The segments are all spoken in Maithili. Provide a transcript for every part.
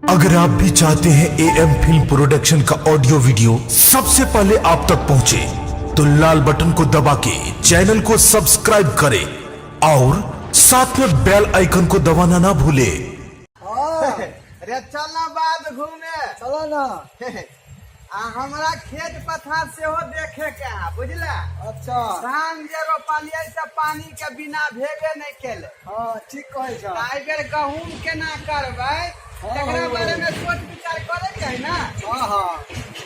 अगर आप भी चाहते हैं ए एम फिल्म प्रोडक्शन का ऑडियो वीडियो सबसे पहले आप तक पहुंचे, तो लाल बटन को दबा के चैनल को सब्सक्राइब करें और साथ में बेल आइकन को दबाना ना भूलें। रे चल ना बाद घूमे। चलो ना। आ हमरा खेत पथार सेहो देखे के है, बुझला? अच्छा। धान जे रोपलियै से पानी के बिना भेबे नहि केलै। हाँ, ठीक कहै छ। तऽ एहि बेर गहूम केना करबै, तकरा बारे में सोच विचार करे के है ना। हाँ हाँ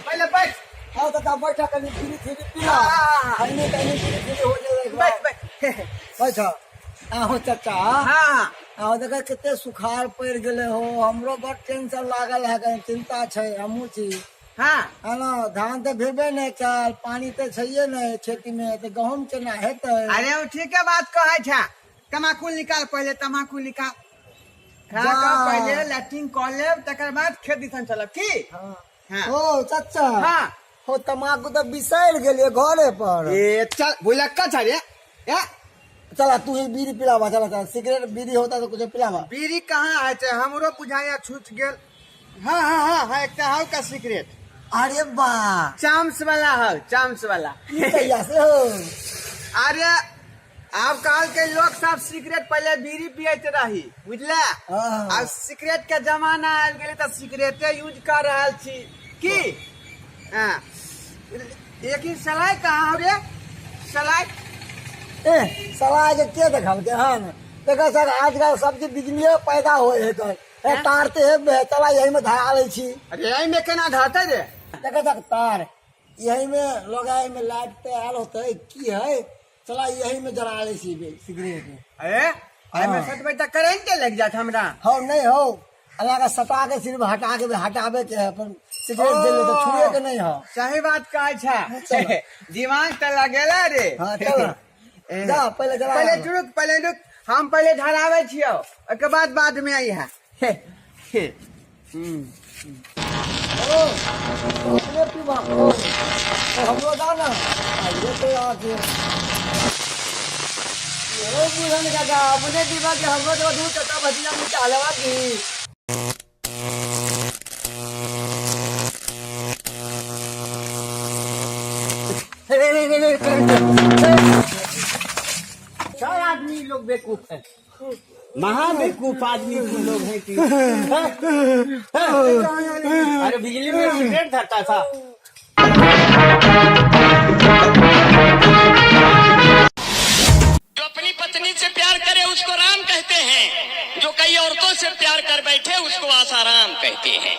पहिले बैठ। हाँ तो बैठा, कनी बीड़ी थीड़ी पीला। हाँ। खैनी तैनी बीड़ी थीड़ी हो जाए। बैठ बैठ। बैठ आहो चाचा। हाँ। आहो, देख कते सुखाड़ पड़ि गेलै हो। हमरो बड़ टेंशन लागल है, कनी चिंता छै, हमहूँ छी। है ना, धान तऽ भेबे नहि कयल, पानी तऽ छैहे नहि खेती मे, तऽ गहूम केना हेतै? अरे ओ ठीके बात कहै छै। तमाकुल निकाल, पहिले तमाकुल निकाल, खा जा। कऽ पहिले लैट्रिन कऽ लेब, तकर बाद खेत दिसन चलब की। हाँ। हाँ। ओ चाचा। हाँ। हो, तमाकू तऽ बिसरि गेलियै घरे पर। ए चल, भुलक्का छ रे ए। चला, तू ही बीड़ी पिलावा। चला चला, सिगरेट बीड़ी होता तो कुछ पिलावा। बीड़ी कहाँ आय छै? हमरो बुझाया छूट गेल। हाँ हाँ हाँ हाँ, एकटा हौ का सिगरेट। अरे वाह! चाम्स वाला हौ, चाम्स वाला। ई कहिया से हो? अरे आब कहल के लोग सब सिगरेट, पहले बीड़ी पियत रही, बुझला? हाँ। आब सिगरेट के जमाना आबि गेलै तऽ सिगरेटे यूज कर रहल छी की। हाँ, एक ही सलाइ कहाँ हौ रे, सलाइ? ए, सलाइ के के देखलकै हन? देखा सर, आजकल सब चीज बिजलिए पैदा होय है कर। ए, तार ते हेबे, चला यही में धरा लै छी। अरे एहिमे केना धरतै रे? देखा सर, तार यही में लगाए में लाइट ते आयल होतै की है। चला, यही में जरा लै छी सिगरेट। अरे एहिमे हाँ। सटबै तऽ करेंट लागि जायत हमरा। हो, नहीं हो, अल्लाह का सटा के सिर्फ हटा के हटाबे के है, अपन सिगरेट जले तो छुए के नहीं हो। सही बात कहै चलो। छै, दिमाग तऽ लगेला रे। हाँ, चलो। ए, जा, पहिले जरा। पहिले रुक, पहिले रुक, हम पहिले धराबै छियौ, ओहिके बाद बाद में आई है। ओ, अपने पीबा। ओ, हमरो दा ना। आइए तो आके ओ बुझन काका, अपने पीबा के हमरो तो दू चटा भतीजा निकालवा की। रे रे रे रे, सब आदमी लोग बेवकूफ है, महा बेवकूफ आदमी लोग हैं कि अरे बिजली में सिगरेट धरता था। जो अपनी पत्नी से प्यार करे उसको राम कहते हैं, जो कई औरतों से प्यार कर बैठे उसको आसाराम कहते हैं,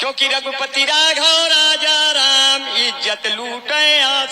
क्योंकि रघुपति राघव राजा राम, इज्जत लूटे आसाराम।